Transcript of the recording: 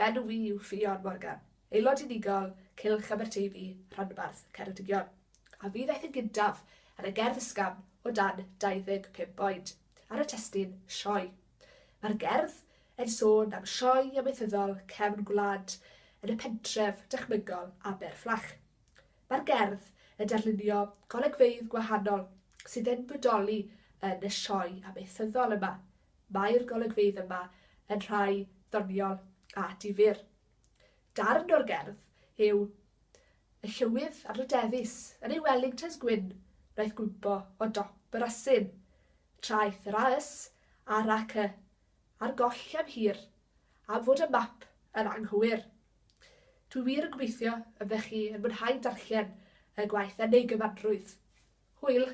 F'enw i yw Ffion Morgan, aelod unigol Cylch Aberteifi, Rhanbarth Ceredigion, a fi ddaeth yn gyntaf yn y gerdd ysgafn o dan 25 oed, ar y testun 'Sioe'. Mae'r gerdd yn sôn am sioe amaethyddol cefn gwlad yn y pentref dychmygol Aberfflach. Mae'r gerdd yn darlunio golygfeydd gwahanol sydd yn bodoli yn y sioe amaethyddol yma. Mae'r golygfeydd yma yn rhai ddoniol a difyr. Darn o'r gerdd yw Y llywydd anrhydeddus yn ei Wellingtons gwyn wnaeth gwympo o dop yr asyn. Traeth yr AS a'r AC ar goll am hir am fod y map yn anghywir. Dwi wir yn gobeithio y byddech chi yn mwynhau darllen y gwaith yn ei gyfanrwydd. Hwyl!